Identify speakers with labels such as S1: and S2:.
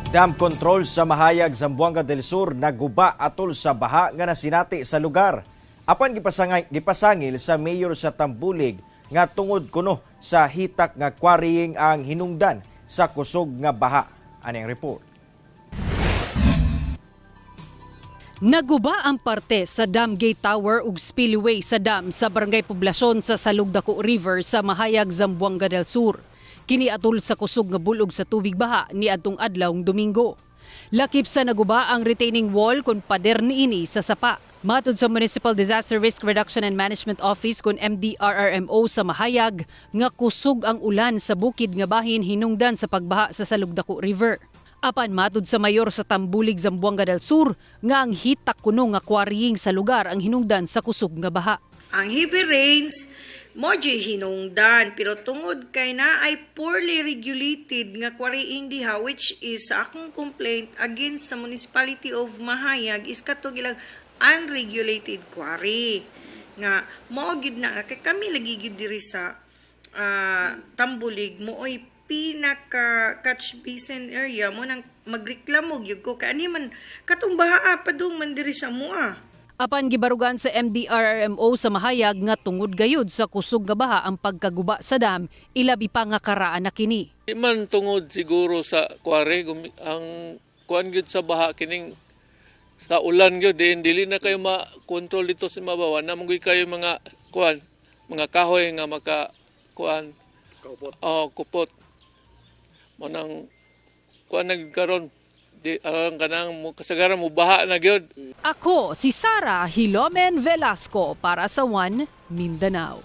S1: Dam control sa Mahayag, Zamboanga del Sur naguba atol sa baha nga nasinati sa lugar. Apan gipasangil sa mayor sa Tambulig nga tungod kuno sa hitak nga quarrying ang hinungdan sa kusog nga baha. Ani ang report.
S2: Naguba ang parte sa Dam Gate Tower ug spillway sa dam sa Barangay Poblasyon sa Salugdaco River sa Mahayag, Zamboanga del Sur. Kini atol sa kusog nga bulog sa tubig baha ni adtong adlawng Domingo. Lakip sa naguba ang retaining wall kon pader niini sa sapa. Matod sa Municipal Disaster Risk Reduction and Management Office kon MDRRMO sa Mahayag nga kusog ang ulan sa bukid nga bahin hinungdan sa pagbaha sa Salugdaco River. Apan matud sa mayor sa Tambulig, Zamboanga del Sur nga ang hitak kuno nga quarrying sa lugar ang hinungdan sa kusog nga baha.
S3: Ang heavy rains mo hinungdan, pero tungod kay na ay poorly regulated nga quarrying diha, which is sa akong complaint against sa Municipality of Mahayag is kato ilang unregulated quarry nga mao gid na nga kay kami lagi gid diri sa Tambulig mooy pinaka catch basin area mo nang magreklamo gyud ko kay ani man katong baha padung man diri sa mua.
S2: Apan gibarugan sa MDRRMO sa Mahayag nga tungod gayud sa kusog nga baha ang pagkaguba sa dam, ilabi pa nga karaan na kini.
S4: Di man tungod siguro sa quarry, ang kuan gyud sa baha kining sa ulan gyud din dili na kayo ma-control dito sa mabawa na man kayo mga kuan, mga kahoy nga maka kuan kupot. Oh, kupot. Mo nang kuan nagkaron di ang kanang mo kasagaran mo baha na gyud.
S2: Ako si Sara Hilomen Velasco para sa One Mindanao.